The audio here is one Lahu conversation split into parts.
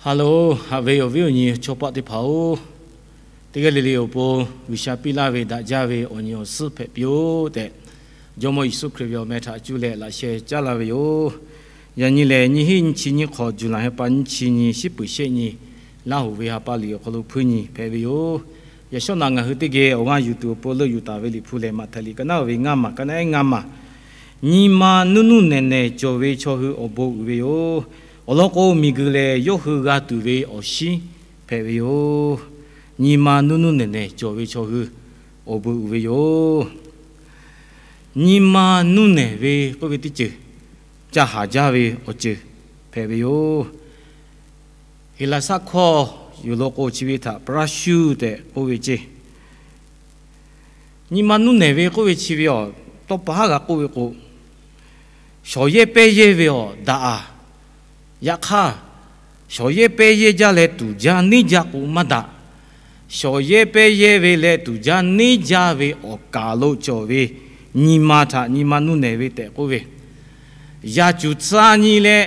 Hello, haꞈ ve awˬ viˉ awˬ nyi chaw paˆ teˇ hpaˍ-oˬ, teˇ g'aˇ le le awˬ pon G'uiˬsha piˇ laˇ ve daꞈ jaˇ ve awˬ nyi awˬ suhˉ hpehꞈ piˇ-oˆ tehꞈ, Jawˇmawˇ Yeˍsuˆ Hkriꞈ ve awˬ meh htaꞈ cuˇ leh laꞈ sheh caˉ laˇ ve yoˬ. Yaꞈ nyi lehˬ, nyiˇ hinˉ nyiˇ chi nyiˇ hk'awꞈ, July ha pa nyiˇ chi nyi, shiˉ peuˍ shehˆ nyi, Laˇhuˍ ve ha pa liꞈ awˬ hk'aw lo hpuiˇ nyi hpehꞈ ve yoˬ. Yaꞈ shawˉ naꞈ ngaˬ hui teˇ geh awˬ g'aˇ yuˬ tuˬ awˬ pon leuˆ yuˬ taˍ ve Liꞈ hpu lehˬ, Maꞈhtehˍ liꞈ ka naˉ ve ngaˇ maˬ, ka naˉ eˉ ngaˇ maˬ, nyi ma nuˇ nuˇ nehˬ nehˬ cawˬ ve chaw hui awˬ bon uiˍ ve yoˬ. Awˬ lawn k'o, miˬguiˬ lehˬ yawˇ hui g'a tuˬ ve awˬ shinˉ hpehꞈ ve yoˬ. Nyi ma nuˇ nuˇ nehˬ nehˬ cawˬ ve chaw hui awˬ bon uiˍ ve yoˬ. Nyi ma nuˇ nehˬ ve k'oˆ ve teˇ ceuˬ ca haˍ jaˇ ve awˬ ceuˬ hpehꞈ ve yoˬ. Heˍlaˍsaˆ hkawˇ yuˬ law k'o, chi ve htaꞈ parashu tehꞈ k'oˆ ve ceˇ. Nyi ma nuˇ nehˬ ve k'oˆ ve chi ve awˬ, tawˇ pa haˉ g'a k'oˆ ve k'o, shawˍ yehˇ pehˇ yehˇ ve awˬ daꞈ-a. Yaꞈ hk'aˇ, shawˍ yehˇ pehˇ yehˇ jaˇ leh tuˬ jaˇ neˇ jaˇ k'o maˇ daꞈ. Shawˍ yehˇ pehˇ yehˇ ve leh tuˬ jaˇ neˇ jaˇ ve awˬ kaˍ lo cawˬ ve nyi ma htaꞈ nyi ma nuˇ nehˬ ve tehꞈ k'oˆ ve, yaꞈ cuˬ tcuh nyi leh,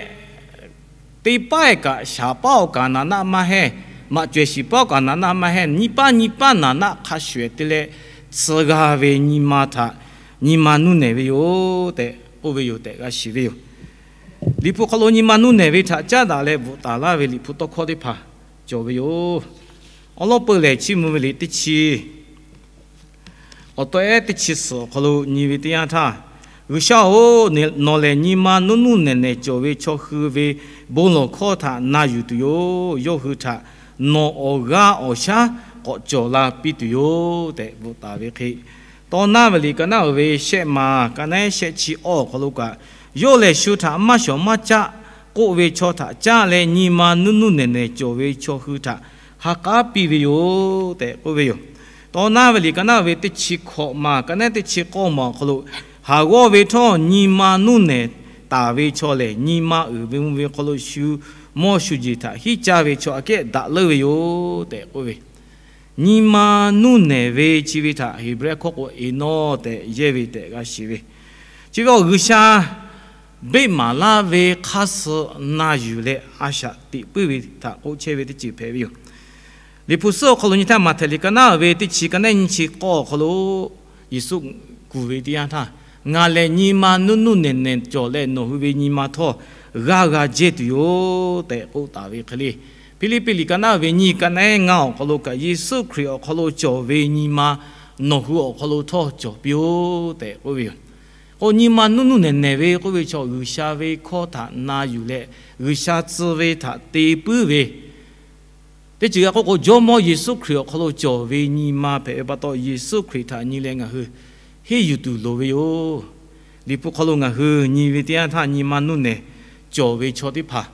teˇ paˉ-e kaꞈ shaˍ paˉ awˬ kaˍ naˍ naˆ maˇ heˆ, maꞈ cawehˬ shiˍ paˉ awˬ kaˍ naˍ naˆ maˇ heˆ, nyiˇ paˉ nyiˇ paˉ naˍ naˆ hk'a shuˍ-ehˍ te leh tcuh g'a ve nyi ma htaꞈ nyi ma nuˇ nehˬ ve yoˬ tehꞈ k'oˆ ve yoˬ tehꞈ g'a shiˍ ve yoˬ. Liꞈ hpu hk'aw lo nyi ma nuˇ nehˬ ve htaꞈ caˉ daꞈ leh bvuhꞈ taˍ laˇ ve Liꞈ hpu tawˇ hkawˇ teˇ hpaˍ cawˬ ve yoˬ. Awˬ lawn peuˬ lehˬ, chiˇ mvuh ve liꞈ teˇ chi awˬ tawˆ ehˉ teˇ chi suhˍ awˬ hk'aw lo nyi ve teˇ yanˇ htaˇ, G'uiˬsha-oˬ, nawˬ lehˬ nyi ma nuˇ nuˇ nehˬ nehˬ cawˬ ve chaw hui ve bon lawˬ hkawˇ htaꞈ na yuˬ tuˬ yoˬ. Yawˇ hui htaꞈ nawˬ awˬ g'aˇ awˬ shaˉ k'awꞈ cawˬ la piˇ tuˬ yoˬ tehꞈ bvuhꞈ taˍ ve hk'e, Tawˇ naˉ ve liꞈ ka naˉ uiˍ ve shehˆ maˬ, ka naˉ shehˆ chi awˬ hk'aw lo kaꞈ, yawˇ lehˬ shu htaꞈ maˇ shawˍ maˇ caˆ k'oˆ ve chaw htaꞈ caˆ leh nyi ma nuˇ nuˇ nehˬ nehˬ cawˬ ve chaw hui htaꞈ ha k'aˉ piˇ ve yoˬ tehꞈ k'oˆ ve yoˬ. Tawˇ naˉ ve liꞈ ka naˉ uiˍ ve teˇ chi hkawꞈ maˬ, ka naˉ teˇ chi k'awˇ maˬ awˬ hk'aw lo, haˍ g'awˇ ve htawˇ nyi ma nuˇ nehˬ taˍ ve chaw lehˬ, nyi ma uiˍ ve mvuh ve hk'aw lo shu mawˇ shu jeˬ htaꞈ hiˉ caˇ ve chaw aꞈ kehˉ daꞈ leuˉ ve yoˬ tehꞈ k'oˆ ve, nyi ma nuˇ nehˬ ve chi ve htaꞈ Heˍbrehˇ hkawˇ k'o, eˍnawˇ tehꞈ yehˇ ve tehꞈ g'a shiˍ ve, chi ve awˬ G'uiˬsha beˆ maˍ laˇ ve hk'aˇ suh na yuˬ leh a shaꞈ teꞈ puiˉ ve htaꞈ k'oˆ chehˇ ve teˇ ceuˬ hpehꞈ ve yoˬ. Liꞈ hpu suhˉ awˬ hk'aw lo nyi htaˇ, Maꞈhtehˍ liꞈ ka naˉ ve teˇ chi, ka naˉ nyiˇ chi k'awˇ awˬ hk'aw lo Yeˍsuˆ kuˬ ve teˇ yanˇ htaˇ, Ngaˬ lehˬ nyi ma nuˇ nuˇ nehˬ nehˬ cawˬ leh nawˬ hui ve nyi ma htawˇ g'aˇ g'a jehˇ tuˬ yoˬ tehꞈ k'oˆ taˍ ve hk'e le. Hpiˇliˇpiˆ liꞈ ka naˉ ve nyiˇ, ka naˉ ehˉ ngaˇ awˬ hk'aw lo kaꞈ, Yeˍsuˆ Hkriꞈ awˬ hk'aw lo cawˬ ve nyi ma nawˬ hui awˬ hk'aw lo htawˇ cawˬ piˇ-oˆ tehꞈ k'oˆ ve yoˬ. K'o, nyi ma nuˇ nuˇ nehˬ nehˬ ve k'oˆ ve chaw, G'uiˬsha ve hkawˇ htaꞈ na yuˬ leh G'uiˬsha tcuh ve htaꞈ te puiˉ ve teˇ ceuˬ g'a k'oˆ k'o, Jawˇmawˇ Yeˍsuˆ Hkriꞈ awˬ hk'aw lo cawˬ ve nyi ma hpehꞈ ve pa taw, Yeˍsuˆ Hkriꞈ htaꞈ nyi leh ngaˬ hui henˇ yuˬ tuˬ loˍ ve yoˬ. Liꞈ hpu hk'aw lo ngaˬ hui nyi ve teˇ yanˇ htaˇ, nyi ma nuˇ nehˬ cawˬ ve chaw teˇ hpaˍ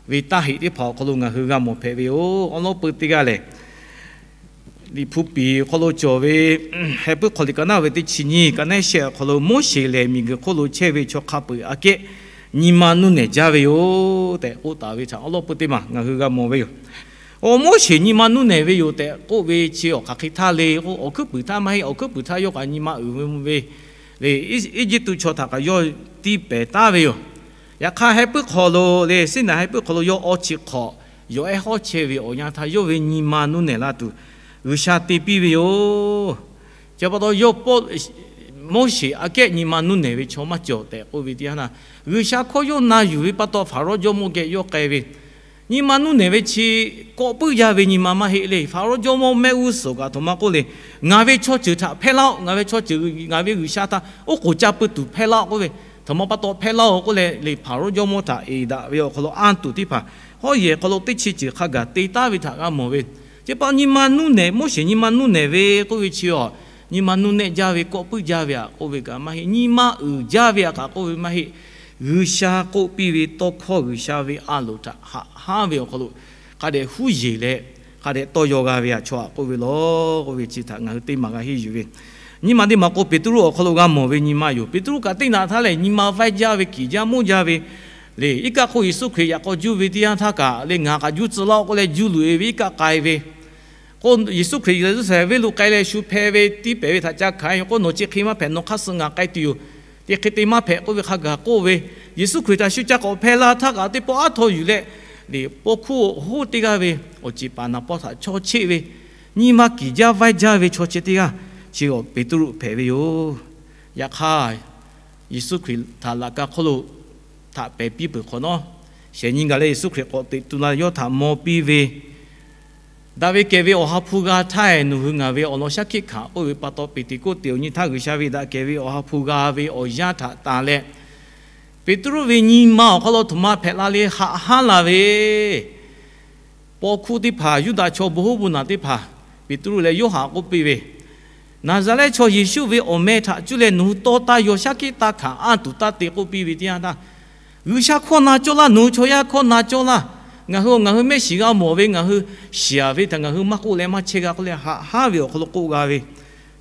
ve taˇ heꞈ teˇ hpaˍ awˬ hk'aw lo ngaˬ hui g'a mawˬ hpehꞈ ve yoˬ. Awˬ lawn peuˬ teˇ g'aˇ lehˬ, Liꞈ hpu piˍ awˬ hk'aw lo cawˬ ve Heh puiˉ hk'aw liꞈ ka naˉ ve teˇ chi nyiˇ, ka naˉ shehˆ awˬ hk'aw lo, Moˉseˍ lehˬ miˬguiˬ hk'oˆ lo chehˇ ve chaw hk'a peu-eˬ aꞈ kehˉ nyi ma nuˇ nehˬ jaˇ ve yoˬ tehꞈ k'oˆ taˍ ve htaꞈ awˬ lawn peuˬ teˇ maˬ ngaˬ hui g'a mawˬ ve yoˬ. Oˬ, Moˉseˍ nyi ma nuˇ nehˬ ve yoˬ tehꞈ k'oˆ ve chi awˬ hk'aˬ hk'e htaˇ le k'o, awˬ hkuiˉ puiˍ htaˇ maˇ heˆ. Awˬ hkuiˉ puiˍ htaˇ yawˇ kaꞈ nyi ma uiˍ ve mvuh ve le. Eˇjiˇtuꞈ chaw htaꞈ kaꞈ yawˇ tiˇ pehˍ taˉ ve yoˬ. Yaꞈ hk'aˇ, Heh puiˉ hk'aw lo le, Siˉnaˍ Heh puiˉ hk'aw lo yawˇ awˇ chi hk'awꞈ yawˬ ehˉ hawˉ chehˇ ve awˬ yanˇ htaˇ, yawˇ ve nyi ma nuˇ nehˬ la tuˬ G'uiˬsha te piˇ ve yoˬ. Chi pa taw, yawˇ Moˉseˍ aꞈ kehˉ nyi ma nuˇ nehˬ ve chaw maˇ cawˬ tehꞈ k'oˆ ve teˇ yanˇ htaˇ, G'uiˬsha hkawˇ yawˇ na yuˬ ve pa taw, Hpaˍrawˇ jawˇmawˇ geh yawˇ k'ai ve, nyi ma nuˇ nehˬ ve chi kawˆ puiˉ jaˇ ve nyi ma maˇ heˆ le. Hpaˍrawˇ jawˇmawˇ mehˆ g'uˇ suhˍ kaꞈ aˬ htoꞈ ma k'oˆ le, Ngaˬ ve chaw ceuˬ htaꞈ hpehˇ laˇ-oˆ. Ngaˬ ve chaw ceuˬ, ngaˬ ve G'uiˬsha htaꞈ oˉ k'oˍ ca pui tuˬ hpehˇ laˇ-oˆ k'oˆ ve, aˬ htoꞈ ma pa taw hpehˇ laˇ-oˆ k'oˆ leh, le Hpaˍrawˇ jawˇmawˇ htaꞈ eˍ daꞈ ve awˬ hk'aw lo anˇ tuˬ teˇ hpaˍ, hawˉ yehˬ hk'aw lo teˇ chi ceuˬ hk'a gaˬ te taˉ ve htaꞈ g'a mawˬ ve. Chi pa nyi ma nuˇ nehˬ, Moˉseˍ nyi ma nuˇ nehˬ ve k'oˆ ve chi a, nyi ma nuˇ nehˆ jaˇ ve, kawˆ puiˉ jaˇ ve aꞈ k'oˆ ve kaꞈ maˇ heˆ. Nyi ma uiˍ jaˇ ve aꞈ kaꞈ k'oˆ ve maˇ heˆ. G'uiˬsha k'oˆ piˇ ve tawˇ hkawˇ, G'uiˬsha ve a loˍ htaꞈ haꞈ haˉ ve awˬ hk'aw lo hk'a dehꞈ huˉ yeˬ leh, hk'a dehꞈ tawˇ yaw g'a ve aꞈ chaw aꞈ k'oˆ ve law k'oˆ ve chi htaꞈ ngaˬ hui teˇ maˬ g'a henˇ yuˬ ve. Nyi ma teˇ maˬ k'o, Peˍtruˆ awˬ hk'aw lo g'a mawˬ ve nyi ma yoˬ. Peˍtruˆ kaꞈ teˇ naꞈ htaˇ lehˬ, nyi ma vaiˇ jaˇ ve, kiˍ jaˇ, moˇ jaˇ ve le. Iˉ kaˆ hk'oˆ Yeˍsuˆ Hkriꞈ yaꞈ k'aw juˇ ve teˇ yanˇ htaˇ kaꞈ le, Ngaˬ kaꞈ juˇ tcuh laˇ-oˆ k'oˆ leh, juˇ luꞈ-e ve iˉ kaˆ k'ai ve k'o, Yeˍsuˆ Hkriꞈ Yeˍruˆsaˍlehnˍ venˇ lo k'ai leh shu hpeh ve tiˇ pehˍ ve htaꞈ ca hkanˍ ve yoˬ k'o, Nawˬ chi hk'e maˇ hpehꞈ, nawˬ hk'aˇ suh ngaˬ k'ai tuˬ yoˬ. Teˇ hk'e te maˇ hpehꞈ k'oˆ ve hk'a gaˬ k'oˆ ve, Yeˍsuˆ Hkriꞈ htaꞈ shu ca k'awꞈ hpehˇ laˇ htaˇ kaꞈ, teˇ pawˆ aˉ htaw yuˬ leh, paw hkuˇ awˬ hoˉ teˇ g'aˇ ve awˬ ceˬ paˍ naˍ paw htaꞈ chaw cheˆ ve, nyi ma kiˬ jaˇ vaiˇ jaˇ ve chaw chi teˇ g'aˇ chi awˬ Peˍtruˆ hpehꞈ ve yoˬ. Yaꞈ hk'aˇ, Yeˍsuˆ Hkriꞈ htaꞈ laꞈ ka hk'oˆ lo htaꞈ pehˬ piˇ peuˬ hk'awꞈ nawˉ, shehˍ nyi gaˬ leh Yeˍsuˆ Hkriꞈ k'awꞈ teꞈ tu la yawˇ htaꞈ maw piˇ ve, Daꞈ ve kehˬ ve Awˬ ha hpu g'a htaˇ nawˬ hui ngaˬ ve awˬ lawn shaˉ hkiˆ hkanˍ k'oˆ ve pa taw, Peˍteˍkoˆteˍ awˬ nyi htaˇ G'uiˬsha ve daꞈ kehˬ ve Awˬ ha hpu g'a ve awˬ yanˇ htaꞈ tanˬ leh, Peˍtruˆ ve nyi ma awˬ hk'aw lo htoꞈ ma hpehꞈ la le haꞈ hanˉ la ve paw hkuˇ teˇ hpaˍ, Yuˇdaꞈ chaw bon hoˉ bon naˬ teˇ hpaˍ, Peˍtruˆ leh Yoˇhanˬ k'oˆ piˇ ve, Naˍzaˍrehˆ chaw Yeˍsuˆ ve awˬ meh htaꞈ cuˇ leh nawˬ hui taw taˇ yaw, shaˉ hkiˆ taˇ hkanˍ, anˇ tuˬ taˇ te k'oˆ piˇ ve teˇ yanˇ htaˇ, G'uiˬsha hkawˇ na cawˇ laˇ, nawˬ hui chaw yaˇ hkawˇ na cawˇ laˇ, ngaˬ hui ngaˬ hui mehˆ shiˍ g'a mawˬ ve, ngaˬ hui shiˍ ve htaꞈ ngaˬ hui maˇ k'oˆ leh maˇ chehˇ g'a k'oˆ leh haꞈ hanˉ ve awˬ hk'aw lo k'oˆ g'a ve,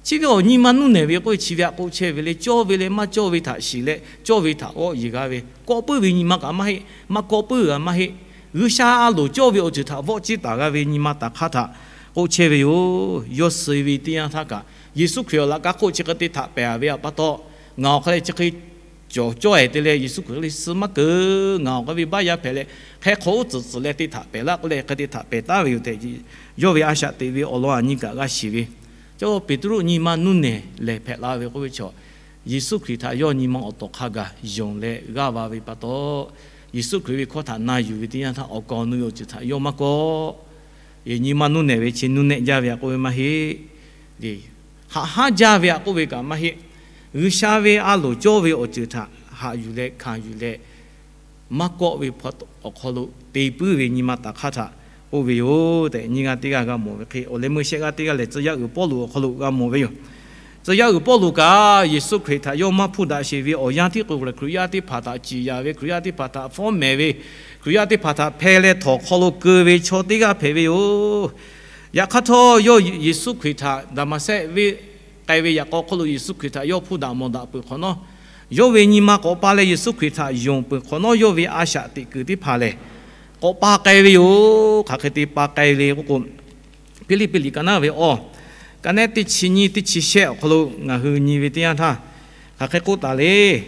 chi ve awˬ nyi ma nuˇ nehˬ ve k'oˆ ve chi ve aꞈ k'oˆ chehˇ ve le, cawˇ ve leh maˇ cawˇ ve htaꞈ shiˍ leh cawˇ ve htaꞈ g'awˆ yeˬ g'a ve, kawˆ puiˉ ve nyi ma kaꞈ maˇ heˆ, maˇ kawˆ puiˉ g'a maˇ heˆ. G'uiˬsha a loˍ cawˇ ve awˬ ceuˬ htaꞈ vawˆ ciˇ taˍ g'a ve nyi ma taˍ hk'aˇ htaꞈ k'oˆ chehˇ ve yoˬ. Yawˇ suh ve teˇ yanˇ htaˇ kaꞈ, Yeˍsuˆ Hkriꞈ awˬ laꞈ ka hk'oˆ chi hk'e te htaꞈ pehˬ ve pa taw, ngaˬ awˬ hk'aw leh chi hk'e cawˬ cawˇ-e te leh Yeˍsuˆ Hkriꞈ hk'e le suh maˇ keunˍ, ngaˬ awˬ hk'aw ve baˆ yaˇ hpehꞈ leh hk'e hk'awꞈ uˉ tcuhˍ tcuhˍ leh te htaꞈ pehˬ laˇ k'oˆ leh hk'e te htaꞈ pehˬ taˉ ve yoˬ tehꞈ, yawˇ ve a shaꞈ teꞈ ve awˬ lawn aˬ nyi kaꞈ g'a shiˍ ve, cawˇ Peˍtruˆ nyi ma nuˇ nehˬ lehˬ hpehꞈ la ve k'oˆ ve chaw, Yeˍsuˆ Hkriꞈ htaꞈ yawˇ nyi ma awˬ tawˍ hk'a gaˬ yonˍ leh g'aˇ va ve pa taw, Yeˍsuˆ Hkriꞈ ve hkawˇ htaꞈ na yuˬ ve teˇ yanˇ htaˇ awˬ kaˍ awˬ nu ve awˬ ceuˬ htaꞈ yawˇ maˇ kawˆ. Nyi ma nuˇ nehˬ ve chi nuˇ nehˆ jaˇ ve aꞈ k'oˆ ve maˇ heˆ. Haꞈ hanˉ jaˇ ve aꞈ k'oˆ ve kaꞈ maˇ heˆ. G'uiˬsha ve a loˍ cawˇ ve awˬ ceuˬ htaꞈ haꞈ yuˬ leh hkanˍ yuˬ leh maˇ kawˆ ve awˬ hk'aw lo te puiˉ ve nyi ma taˍ hk'aˇ htaꞈ k'oˆ ve yoˬ tehꞈ, nyiˇ g'aˇ teˇ g'aˇ g'a mawˬ ve hk'e, awˬ leh meuˇ shehˆ g'aˇ teˇ g'aˇ lehˬ, tcuh yaˇ uiˍ Pawˇluꞈ awˬ hk'aw lo g'a mawˬ ve yoˬ. Tcuh yaˇ uiˍ Pawˇluꞈ kaꞈ Yeˍsuˆ Hkriꞈ htaꞈ yawˇ maˇ hpuˇ daꞈ sheˍ ve awˬ yanˇ tiˉ k'o, Hkriꞈ yaˇ teˇ hpaˍ htaꞈ ciˍ yaˍ ve, Hkriꞈ yaˇ teˇ hpaˍ htaꞈ fawˉ mehˍ ve, Hkriꞈ yaˇ teˇ hpaˍ htaꞈ hpeh leh htawnˍ hk'aw lo keu ve chaw teˇ g'aˇ hpehꞈ ve yoˬ. Yaꞈ hk'aˇ htawˇ, yawˇ Yeˍsuˆ Hkriꞈ htaꞈ Daˍmaˍsehˆ venˇ k'ai ve yaꞈ k'aw hk'oˆ lo Yeˍsuˆ Hkriꞈ htaꞈ yawˇ hpuˇ daꞈ mawˬ daꞈ peuˬ hk'awꞈ nawˉ, yawˇ ve nyi ma k'awꞈ pa leh Yeˍsuˆ Hkriꞈ htaꞈ yonˍ peuˬ hk'awꞈ nawˉ, yawˇ ve a shaꞈ teꞈ kuiˬ teˇ hpaˍ lehˬ k'awꞈ pa k'ai ve yoˬ. Hk'aˬ hk'e te pa k'ai le k'oˆ k'o, Hpiˇliˇpiˆ liꞈ ka naˉ ve awˇ, ka nehˉ teˇ chi nyiˇ teˇ chi shehˆ awˬ hk'aw lo ngaˬ hui nyi ve teˇ yanˇ htaˇ, hk'aˬ hk'e k'oˆ taˍ le.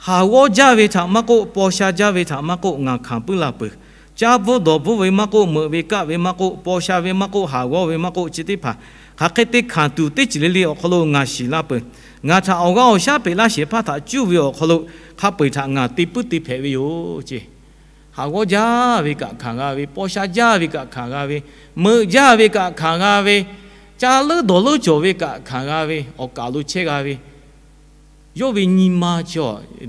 Haˍ g'awˇ jaˇ ve htaꞈ maˇ k'oˆ, paw sha jaˇ ve htaꞈ maˇ k'oˆ, ngaˬ hkanˍ puiˉ la peuˬ. Caˇ bvuhˇ dawˬ bvuhˇ ve maˇ k'oˆ, meuꞈ ve kaˆ ve maˇ k'oˆ, paw sha ve maˇ k'oˆ, haˍ g'awˇ ve maˇ k'oˆ, chi teˇ hpaˍ hk'aˬ hk'e te hkanˍ tuˬ teˇ ceuˬ le le awˬ hk'aw lo ngaˬ shiˍ la peuˬ. Ngaˬ htaꞈ awˬ g'aˇ awˬ shaˉ peꞈ laˇ shehˍ hpaˇ htaꞈ cuˇ ve awˬ hk'aw lo hk'a peu-eˬ htaꞈ ngaˬ te puiˉ te hpehꞈ ve yoˬ ce. Haˍ g'awˇ jaˇ ve kaꞈ hkanˍ g'a ve, paw sha jaˇ ve kaꞈ hkanˍ g'a ve, meuꞈ jaˇ ve kaꞈ hkanˍ g'a ve, caˇ leuˉ dawˬ leuˉ cawˬ ve kaꞈ hkanˍ g'a ve, awˬ kaˍ lo chehˇ g'a ve, yawˇ ve nyi ma chi,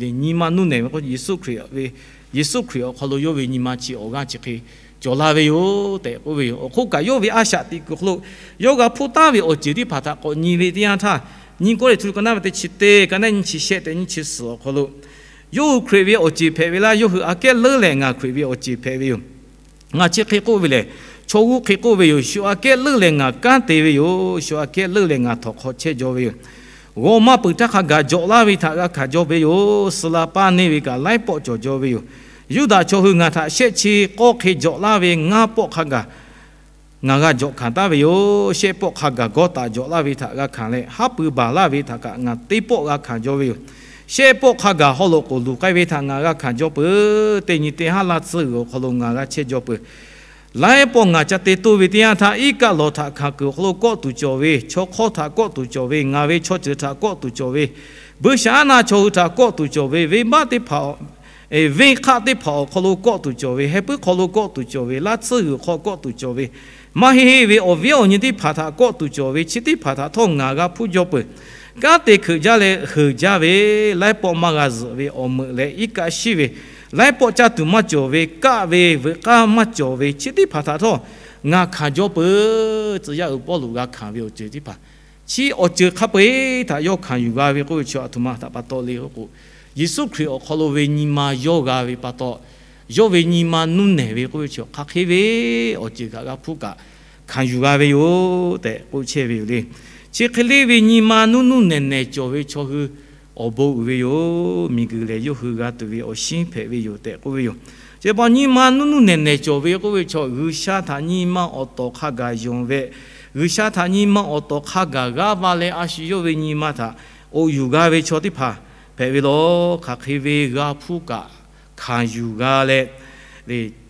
nyi ma nuˇ nehˬ ve k'o, Yeˍsuˆ Hkriꞈ ve, Yeˍsuˆ Hkriꞈ awˬ hk'aw lo yawˇ ve nyi ma chi awˬ g'aˇ chi hk'e cawˬ la ve yoˬ tehꞈ k'oˆ ve yoˬ. Awˬ hk'oˆ kaꞈ, yawˇ ve a shaꞈ teꞈ kuiˬ hk'aw lo yawˇ g'a hpuˇ taˍ ve awˬ ceuˬ teˇ hpaˍ htaꞈ k'awꞈ nyi ve teˇ yanˇ htaˇ, nyiˇ Kawˇrenˍhtuˆ ka naˉ ve teˇ chi teˇ, ka naˉ nyiˇ chi shehˆ tehꞈ nyiˇ chi suhˍ awˬ hk'aw lo, yawˇ hui Hkriꞈ ve awˬ ceˬ hpehꞈ ve laˇ. Yawˇ hui aꞈ kehˉ leuˉ leh ngaˬ Hkriꞈ ve awˬ ceˬ hpehꞈ ve yoˬ. Ngaˬ chi hk'e k'oˆ ve lehˬ, chaw g'uˇ hk'e k'oˆ ve yoˬ. Shu aꞈ kehˉ leuˉ leh ngaˬ kanˉ te ve yoˬ. Shu aꞈ kehˉ leuˉ leh ngaˬ htawnˍ hk'aw chehˇ jaw ve yoˬ. G'aw maˇ peuˬ htaˇ hk'a gaˬ jawꞈ laˇ ve htaꞈ g'a hkanˍ jaw ve yoˬ. Suh la paˇ neˇ ve kaꞈ laiˉ pawˆ cawˬ jaw ve yoˬ. Yuˇdaꞈ chaw hui ngaˬ htaꞈ shehˆ chi k'awˇ hk'e jawꞈ laˇ ve ngaˇ pawˆ hk'a gaˬ ngaˬ g'a jawꞈ hkanˍ taˍ ve yoˬ. Shehˆ pawˆ hk'a gaˬ gawˇ taˍ jawꞈ laˇ ve htaꞈ g'a hkanˍ leh, haˉ pui baˬ laˇ ve htaꞈ kaꞈ ngaˬ teˇ pawˆ g'a hkanˍ jaw ve yoˬ. Shehˆ pawˆ hk'a gaˬ haw loꞈ k'oˍ luˬ k'ai ve htaꞈ ngaˬ g'a hkanˍ jaw peuˬ. Teˇ nyi teˇ haˉ laˇ tsuhˇ g'uiˬ awˬ hk'aw lo ngaˬ g'a chehˇ jaw peuˬ. Laiˉ pawˆ ngaˬ ca te toˇ ve teˇ yanˇ htaˇ, iˉ kaˆ lawˬ htaꞈ hkanˍ kuiˬ awˬ hk'aw lo kawˆ tuˬ cawˬ ve, chaw hk'awˇ htaꞈ kawˆ tuˬ cawˬ ve, ngaˬ ve chaw ceuˬ htaꞈ kawˆ tuˬ cawˬ ve, buiˇshaˆaˉnaˆ chaw hui htaꞈ kawˆ tuˬ cawˬ ve, venˇbaˆ teˇ hpaˍ venˇ hk'aˆ teˇ hpaˍ awˬ hk'aw lo kawˆ tuˬ cawˬ ve, heh puiˉ hk'aw lo kawˆ tuˬ cawˬ ve, laˇ tsuhˇ g'uiˬ hk'aw kawˆ tuˬ cawˬ ve, maˇ heˆ heˆ ve awˬ viˉ awˬ nyi teˇ hpaˍ htaꞈ kawˆ tuˬ cawˬ ve, chi teˇ hpaˍ htaꞈ htawˇ ngaˬ g'a hpuˇ jaw peuˬ. Kanˉ te hkeuꞈ jaˇ leh heuˬ jaˇ ve, laiˉ pawˆ maˇ g'a zuhꞈ ve awˬ meuꞈ leh iˉ kaˆ shiˉ ve, laiˉ pawˆ caˇ tuˬ maˇ cawˬ ve, kaˆ ve veuꞈ k'aˇ maˇ cawˬ ve, chi teˇ hpaˍ htaꞈ htawˇ ngaˬ hkanˍ jaw peuˬ. Tcuh yaˇ uiˍ Pawˇluꞈ g'a hkanˍ ve awˬ ceuˬ teˇ hpaˍ, chi awˬ ceuˬ hk'a peu-eˬ htaꞈ yawˇ hkanˍ yuˬ g'a ve k'oˆ ve chi aˬ htoꞈ ma htaꞈ pa taw le k'o, Yeˍsuˆ Hkriꞈ awˬ hk'aw lo ve nyi ma yawˇ g'a ve pa taw, yawˇ ve nyi ma nuˇ nehˬ ve k'oˆ ve chi hk'aˬ hk'e ve awˬ ceuˬ kaꞈ g'a hpuˇ kaꞈ hkanˍ yuˬ g'a ve yoˬ tehꞈ k'oˆ chehˇ ve yoˬ le. Chi hk'e le ve nyi ma nuˇ nuˇ nehˬ nehˬ cawˬ ve chaw hui awˬ bon uiˍ ve yoˬ. Miˬguiˬ lehˬ yawˇ hui g'a tuˬ ve awˬ shinˉ hpehꞈ ve yoˬ tehꞈ k'oˆ ve yoˬ. Chi pa nyi ma nuˇ nuˇ nehˬ nehˬ cawˬ ve k'oˆ ve chaw, G'uiˬsha htaꞈ nyi ma awˬ tawˍ hk'a gaˬ yonˍ ve, G'uiˬsha htaꞈ nyi ma awˬ tawˍ hk'a gaˬ g'aˇ va leh a shu yawˇ ve nyi ma htaꞈ oꞈ yuˬ g'a ve chaw teˇ hpaˍ hpehꞈ ve lawˬ. Hk'aˬ hk'e ve g'a hpuˇ kaꞈ hkanˍ yuˬ g'a leh,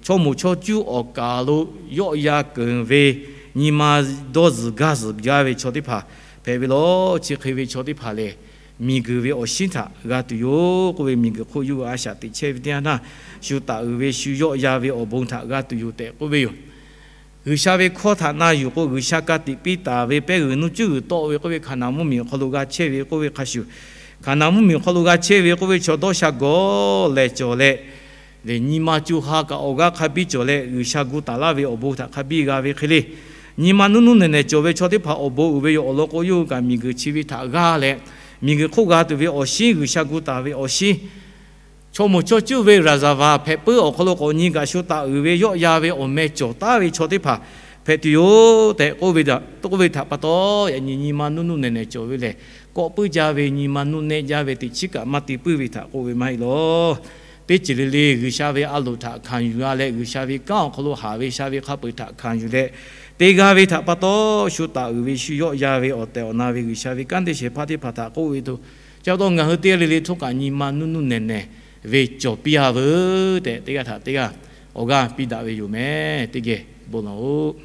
Chaw moˍ chaw cuˇ awˬ kaˍ lo yawˆ yan keunˍ ve nyi ma dawˇ zuhˬ gaˇ zuhˬ gaˇ ve chaw teˇ hpaˍ hpehꞈ ve law. Chi hk'e ve chaw teˇ hpaˍ lehˬ, miˬguiˬ ve awˬ shinˉ htaꞈ g'a tuˬ yoˬ k'oˆ ve, miˬguiˬ hk'oˆ yawˇ hui a shaꞈ teꞈ chehˇ ve teˇ yanˇ htaˇ, shu taˍ uiˍ ve shu yawˆ yan ve awˬ bon htaꞈ g'a tuˬ yoˬ tehꞈ k'oˆ ve yoˬ. G'uiˬsha ve hkawˇ htaꞈ na yuˬ k'o, G'uiˬsha ka tiꞈ piˇ taˍ ve pehˇ g'uiˬ nuˇ cuˉ g'uiˬ tawˆ ve k'oˆ ve Hkaˍnanˍ mvuhˇmiˬ awˬ hk'aw lo g'a chehˇ ve k'oˆ ve hk'a shuˍ, Hkaˍnanˍ mvuhˇmiˬ awˬ hk'aw lo g'a chehˇ ve k'oˆ ve chaw dawˇ sha gawˬ leh cawˬ leh, nyi ma co ha kaꞈ awˬ g'aˇ hk'a biˇ cawˬ leh, G'uiˬsha gu taˍ laˇ ve awˬ bon htaꞈ hk'a biˇ g'a ve hk'e le. Nyi ma nuˇ nuˇ nehˬ nehˬ cawˬ ve chaw teˇ hpaˍ awˬ bon uiˍ ve yoˬ. Awˬ lawn k'o, yawˇ hui kaꞈ miˬguiˬ chi ve htaꞈ g'aˇ leh, miˬguiˬ hk'oˆ g'a tuˬ ve awˬ shinˉ, G'uiˬsha gu taˍ ve awˬ shinˉ, chaw moˍ chaw cuˇ ve ရာဇဝင် hpehꞈ puiˉ awˬ hk'aw lo k'awꞈ nyi kaꞈ shu taˍ uiˍ ve yawˆ yan ve awˬ meh cawˬ taˍ ve chaw teˇ hpaˍ hpehꞈ tuˬ yoˬ tehꞈ k'oˆ ve htaꞈ pa taw, yaꞈ nyi nyi ma nuˇ nuˇ nehˬ nehˬ cawˬ ve lehˬ, kawˆ puiˉ jaˇ ve nyi ma nuˇ nehˆ jaˇ ve teꞈ chiˉ kaꞈ maˇ te puiˉ ve htaꞈ k'oˆ ve maˇ heˆ law. Teˇ ceuˬ le le G'uiˬsha ve a loˍ htaꞈ hkanˍ yuˬ a leh, G'uiˬsha ve kanˉ awˬ hk'aw lo haˍ ve sha ve hk'a peu-eˬ htaꞈ hkanˍ yuˬ leh, te g'a ve htaꞈ pa taw, shu taˍ uiˍ ve shu yawˆ yan ve awˬ tehˬ awˬ na ve G'uiˬsha ve kanˉ te shehˍ hpaˇ teˇ hpaˍ htaꞈ k'oˆ ve to, chi pa taw ngaˬ hui teˇ g'aˇ le le htawˇ kaꞈ nyi ma nuˇ nuˇ nehˬ nehˬ ve cawˬ piˇ a veuˬ tehꞈ, teˇ g'aˇ htaꞈ teˇ g'aˇ awˬ g'aˇ piˇ daꞈ ve yoˬ meh. Teˇ geh bon lawˬ-oꞈ.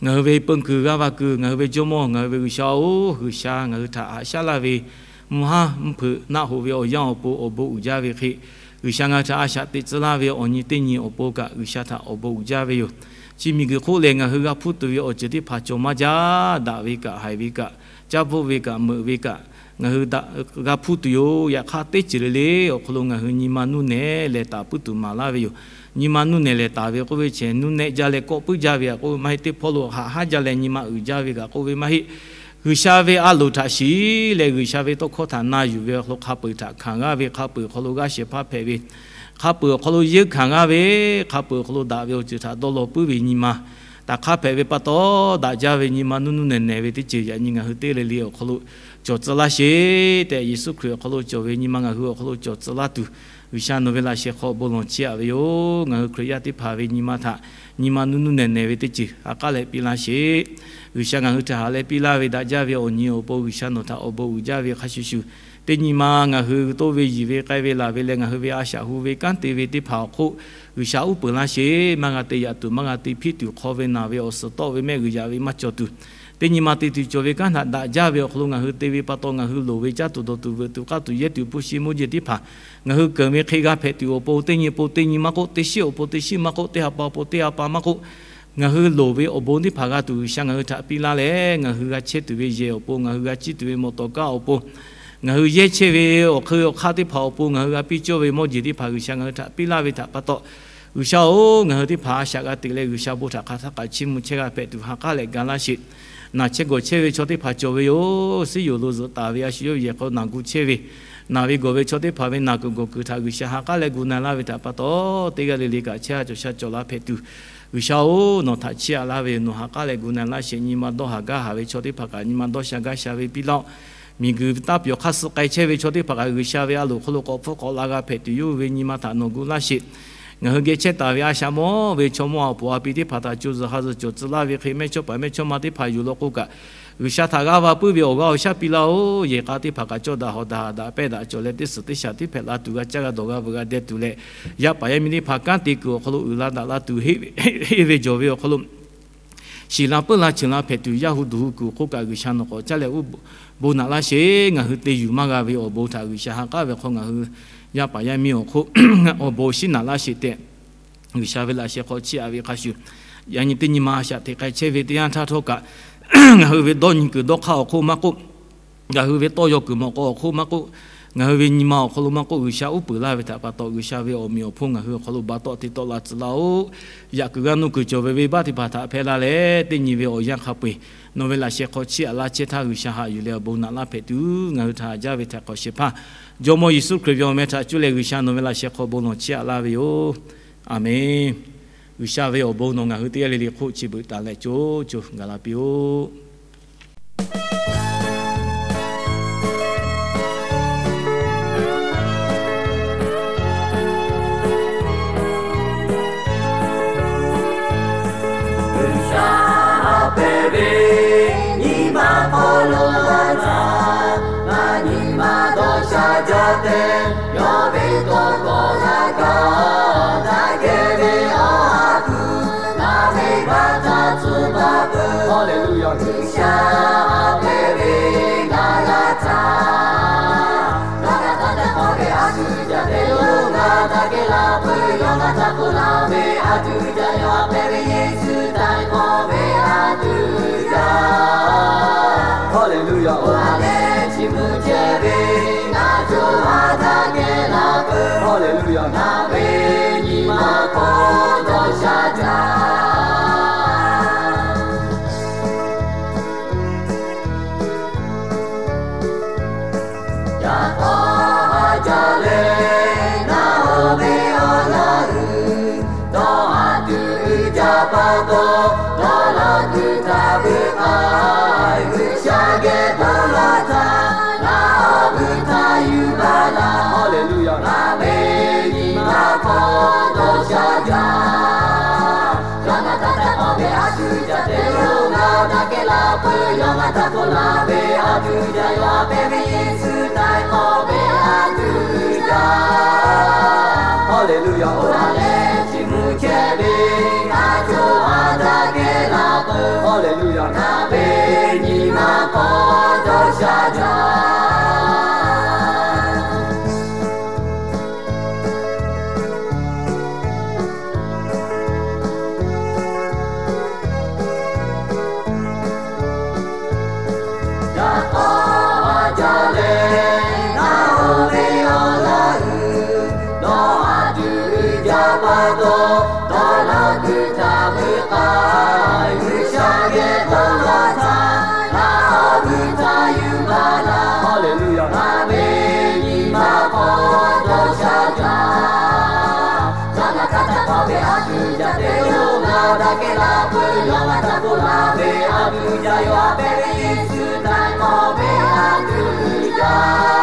Ngaˬ hui ve peun kuiˬ g'aˇ va kuiˬ, ngaˬ hui ve Jawˇmawˇ, ngaˬ hui ve G'uiˬsha-oˬ, G'uiˬsha ngaˬ hui htaꞈ haꞈ shaˉ laˇ ve mvuhˇ haˉ mvuhˇ hpeuꞈ naˆ hoꞈ ve awˬ yanˇ awˬ pon awˬ bon uiˍ jaˇ ve hk'e, G'uiˬsha ngaˬ hui htaꞈ a shaꞈ teꞈ tcuh laˇ ve awˬ nyi teˇ nyi awˬ pon kaꞈ G'uiˬsha htaꞈ awˬ bon uiˍ jaˇ ve yoˬ. Chi miˬguiˬ hk'oˆ lehˬ, ngaˬ hui g'a hpuˇ tuˬ ve awˬ ceuˬ teˇ hpaˍ cawˬ maˇ jaˇ. Daꞈ ve kaꞈ, haiˬ ve kaꞈ, caˇ bvuhˆ ve kaꞈ, meuꞈ ve kaꞈ, ngaˬ hui g'a hpuˇ tuˬ yoˬ. Yaꞈ hk'aˇ, teˇ ceuˬ le le awˬ hk'aw lo ngaˬ hui nyi ma nuˇ nehˬ leh taˍ puiˉ tuˬ maˍ laˇ ve yoˬ. Nyi ma nuˇ nehˬ leh taˍ ve k'oˆ ve chehˬ, nuˇ nehˆ jaˇ leh kawˆ puiˉ jaˇ ve htaꞈ k'oˆ ve maˇ heˆ. Teˇ hpawˇ lo haꞈ haˉ jaˇ leh nyi ma uiˍ jaˇ ve kaꞈ k'oˆ ve maˇ heˆ. G'uiˬsha ve a loˍ htaꞈ shiˍ leh G'uiˬsha ve tawˇ hkawˇ htaꞈ na yuˬ ve awˬ hk'aw lo hk'a peu-eˬ htaꞈ hkanˍ g'aˇ ve, hk'a peu-eˬ awˬ hk'aw lo g'aˇ shehˍ hpaˇ hpehꞈ ve, hk'a peu-eˬ awˬ hk'aw lo yeunˇ hkanˍ g'aˇ ve, hk'a peu-eˬ awˬ hk'aw lo daꞈ ve awˬ ceuˬ htaꞈ dawˇ law puiˉ ve nyi ma taꞈ hk'aˇ hpehꞈ ve pa taw, daꞈ jaˇ ve nyi ma nuˇ nuˇ nehˬ nehˬ ve teˇ ceuˬ yaꞈ nyi ngaˬ hui teˇ g'aˇ le le awˬ hk'aw lo cawˬ tcuh laˇ sheˍ tehꞈ, Yeˍsuˆ Hkriꞈ awˬ hk'aw lo cawˬ ve nyi ma ngaˬ hui awˬ hk'aw lo cawˬ tcuh laˇ tuˬ, G'uiˬsha nawˬ ve laꞈ sheh hk'aw bon lawˬ chiˇ aꞈ ve yoˬ. Ngaˬ hui Hkriꞈ yaˇ teˇ hpaˍ ve nyi ma htaꞈ nyi ma nuˇ nuˇ nehˬ nehˬ ve teˇ ceuˬ ha k'aˉ leh piˇ laˇ sheˍ. G'uiˬsha ngaˬ hui htaꞈ haꞈ leh piˇ laˇ ve daꞈ jaˇ ve awˬ nyi awˬ pon G'uiˬsha nawˬ htaꞈ awˬ bon uiˍ jaˇ ve hk'a shuˍ shuˍ, teˇ nyi ma ngaˬ hui toˇ ve yiˍ ve k'ai ve laˬ ve leh ngaˬ hui ve a shaꞈ hu ve kanˉ te ve teˇ hpaˍ awˬ hk'oˆ G'uiˬsha uˉ peunˍ laˇ sheˍ. Maˇ g'a te yaꞈ tuˬ, maˇ g'a te hpiˇ tuˬ, hk'aw ve naˬ ve awˬ suhˍ tawˆ ve mehˆ g'uiˬ yaꞈ ve maˇ cawˬ tuˬ, teˇ nyi ma te tuˬ cawˬ ve kanˉ htaꞈ daꞈ jaˇ ve awˬ hk'aw lo ngaˬ hui te ve pa taw, ngaˬ hui loˍ ve caˇ tuˬ dawˬ tuˬ veuꞈ tuˬ k'aˇ tuˬ yehˇ tuˬ hpu shi mawˇ jeˬ teˇ hpaˍ ngaˬ hui keunˍ ve hk'e g'a hpehꞈ tuˬ awˬ pon, teˇ nyi pon teˇ nyi maˇ k'oˆ, teˇ shiˉ awˬ pon teˇ shiˉ maˇ k'oˆ, teˇ ha pa awˬ pon teˇ ha pa maˇ k'oˆ, ngaˬ hui loˍ ve awˬ bon teˇ hpaˍ g'a tuˬ G'uiˬsha ngaˬ hui htaꞈ piˇ laˇ leh, ngaˬ hui g'a chehˇ tuˬ ve yehˬ awˬ pon, ngaˬ hui g'a ciˇ tuˬ ve mawˬ tawˍ kaˇ awˬ pon, ngaˬ hui yehˇ chehˇ ve awˬ hk'eun awˬ hk'aˇ teˇ hpaˍ awˬ pon ngaˬ hui g'a piˇ cawˇ ve mawˇ jeˬ teˇ hpaˍ G'uiˬsha ngaˬ hui htaꞈ piˇ laˇ ve htaꞈ pa taw, G'uiˬsha-oˬ, ngaˬ hui teˇ hpaˍ a shaꞈ g'a teꞈ leh G'uiˬsha bon htaꞈ hk'aˬ htaˇ kaꞈ chiˇ mvuh chehˇ g'a hpehꞈ tuˬ ha k'aˉ leh ga laˇ sheˍ. Naˬ chehˇ gawˬ chehˇ ve chaw teˇ hpaˍ cawˬ ve yoˬ. Suˉ yoˬ lo zuhꞈ taˍ ve a shu yawˇ ve yehˬ hk'aw naˬ gu chehˇ ve, naˬ ve gawˬ ve chaw teˇ hpaˍ ve naˬ kuiˬ gawˬ kuiˬ htaꞈ G'uiˬsha ha k'aˉ leh gu na laˇ ve htaꞈ pa taw, teˇ g'aˇ le le kaꞈ chehˇ ha cawˬ sha cawˬ la hpehꞈ tuˬ, G'uiˬsha-oˬ, nawˬ htaꞈ chiˇ aꞈ laˇ ve yoˬ. Nawˬ ha k'aˉ leh gu na laˇ sheˍ. Nyi ma dawˇ haˍ gaˇ haˍ ve chaw teˇ hpaˍ kaꞈ nyi ma dawˇ sha gaˇ sha ve piˇ laˇ-oˆ. Miˬguiˬ taˇ pyawˬ hk'aˇ suh k'ai chehˇ ve chaw teˇ hpaˍ kaꞈ G'uiˬsha ve a loˍ hk'aw lo k'awꞈ hpfuhˆ k'awꞈ la g'a hpehꞈ tuˬ yoˬ ve nyi ma htaꞈ nawˬ gu laˇ sheˍ. Ngaˬ hui geh chehˇ taˍ ve a shaꞈ mawˇ ve chaw mawˇ a poˍ a pi teˇ hpaˍ htaꞈ co zuhˬ ha zuhˬ cawˬ tcuh laˇ ve hk'e, mehˇchawˇpaˍ mehˇchawˇma teˇ hpaˍ yoˬ law k'o kaꞈ, G'uiˬsha htaꞈ g'aˇ va puiˉ ve awˬ g'aˇ awˬ shaˉ piˇ laˇ-oˆ. Yehˬ k'a teˇ hpaˍ kaꞈ cawˇ daꞈ hawˍ daꞈ daꞈ pehˇ daꞈ cawˬ leh, teˇ suhˍ teˇ shaˍ tiˉ hpehꞈ la tuˬ, g'a caˇ g'a dawˬ g'a veuꞈ g'a deh tuˬ leh, yaˇ paˍ yaˇ miˇ teˇ hpaˍ kanˉ te kuiˬ awˬ hk'aw lo uiˍ la daꞈ la tuˬ, heˆ ve jawˬ ve awˬ hk'aw lo shiˍ la puiˉ la cheuˬ la hpehꞈ tuˬ, yaˇ hu duˬ hu kuiˬ awˬ hk'oˆ kaꞈ G'uiˬsha nawˬ k'awꞈ caˇ leh uˉ bon naꞈ laˇ sheˍ. Ngaˬ hui te yuˬ maˇ g'a ve awˬ bon htaꞈ G'uiˬsha ha k'aˉ ve hk'aw ngaˬ hui yaˇ paˍ yaˇ miˇ awˬ hk'oˆ awˬ bon shiˉ naꞈ laˇ sheˍ tehꞈ, G'uiˬsha ve laꞈ sheh hk'aw chiˇ aꞈ ve hk'a shuˍ, yaꞈ nyi teˇ nyi ma a shaꞈ teꞈ k'ai chehˇ ve teˇ yanˇ htaˇ htawˇ kaꞈ, ngaˬ hui ve dawˇ nyi kuiˬ dawˇ hk'aˇ awˬ hk'oˆ maˇ k'oˆ, ngaˬ hui ve tawˇ yaw kuiˬ mawˬ k'aw awˬ hk'oˆ maˇ k'oˆ, ngaˬ hui ve nyi ma awˬ hk'aw lo maˇ k'oˆ, G'uiˬsha uˉ peunˍ laˇ ve htaꞈ pa taw, G'uiˬsha ve awˬ meꞈ awˬ hponˇ ngaˬ hui awˬ hk'aw lo ba tawˆ te tawˆ la tcuh laˇ-oˆ. Yaꞈ kuiˬ g'a nuˇ kuiˬ cawˬ ve venˇbaˆ teˇ hpaˍ htaꞈ hpehˇ laˇ leh, teˇ nyi ve awˬ yanˇ hk'a peu-eˬ nawˬ ve laꞈ sheh hk'aw chiˇ aꞈ laˇ chehˇ htaˇ, G'uiˬsha haꞈ yuˬ leh awˬ bon naꞈ laˇ hpehꞈ tuˬ, ngaˬ hui htaꞈ haꞈ jaˇ ve htaꞈ hk'awꞈ shehˍ hpaˇ Jawˇmawˇ Yeˍsuˆ Hkriꞈ ve awˬ meh htaꞈ cuˇ leh G'uiˬsha nawˬ ve laꞈ sheh hk'aw bon lawˬ chiˇ aꞈ laˇ ve yoˬ. Aˬmenˍ. G'uiˬsha ve awˬ bon nawˬ ngaˬ hui teˇ g'aˇ le le hk'oˆ chi beuꞈ taˍ leh co co gaˬ la piˇ-oˆ. G'uiˬsha hpehꞈ ve nyi ma hk'aw lo la htaˇ, ngaˬ nyi ma dawˇ sha jaˇ tehꞈ, yawˇ ve tawˇ hkawˇ g'a kaˇ-oˬ. Ngaˬ htaꞈ k'oˆ laˇ ve a tuˬ jaˇ, yawˇ a pehˉ ve Yeˍsuˆ htaiˍ hk'awꞈ ve a tuˬ jaˇ. Haleˍluˆyaˬ. Oˇ a leh chi mvuhˇ chehˇ ve ngaˬ htaꞈ k'oˆ laˇ peuˬ. Haleˍluˆyaˬ. Ngaˬ ve nyi ma hk'aw dawˇ sha jaˇ. Yaꞈ k'aw ha jaˇ leh, naˬ oˇ ve awˬ laꞈ uiˍ dawˇ haˍ tuˬ uiˍ jaˇ pa taw, dawˇ law tuˬ htaˇ veuꞈ k'ai, G'uiˬsha geh dawˇ law htaˇ, naˬ oˇ veuꞈ htaˇ yuˬ baˬ laˇ. Haleˍluˆyaˬ. Ngaˬ ve nyi ma hk'aw dawˇ sha jaˇ. Yaꞈ ngaˬ htaꞈ htaˇ k'awꞈ ve a tuˬ jaˇ te lo ngaˬ daꞈ kehˬ laˇ peuˬ. Yawˇ ngaˬ htaꞈ k'oˆ laˇ ve a tuˬ jaˇ, yawˇ a pehˉ ve Yeˍsuˆ htaiˍ hk'awꞈ ve a tuˬ jaˇ. Haleˍluˆyaˬ. Oˇ a leh chi mvuhˇ chehˇ ve ngaˬ htaꞈ daꞈ kehˬ laˇ peuˬ. Haleˍluˆyaˬ. Ngaˬ ve nyi ma hk'aw dawˇ sha jaˇ. Yaꞈ k'aw ha jaˇ leh, naˬ oˇ ve awˬ laꞈ uiˍ dawˇ haˍ tuˬ uiˍ jaˇ pa taw, dawˇ law tuˬ htaˇ veuꞈ k'ai, G'uiˬsha geh dawˇ law htaˇ, naˬ oˇ veuꞈ htaˇ yuˬ baˬ laˇ. Haleˍluˆyaˬ. Ngaˬ ve nyi ma hk'aw dawˇ sha jaˇ. Yaꞈ ngaˬ htaꞈ htaˇ k'awꞈ ve a tuˬ jaˇ te lo ngaˬ daꞈ kehˬ laˇ peuˬ. Yawˇ ngaˬ htaꞈ k'oˆ laˇ ve a tuˬ jaˇ, yawˇ a pehˉ ve Yeˍsuˆ htaiˍ hk'awꞈ ve a tuˬ jaˇ.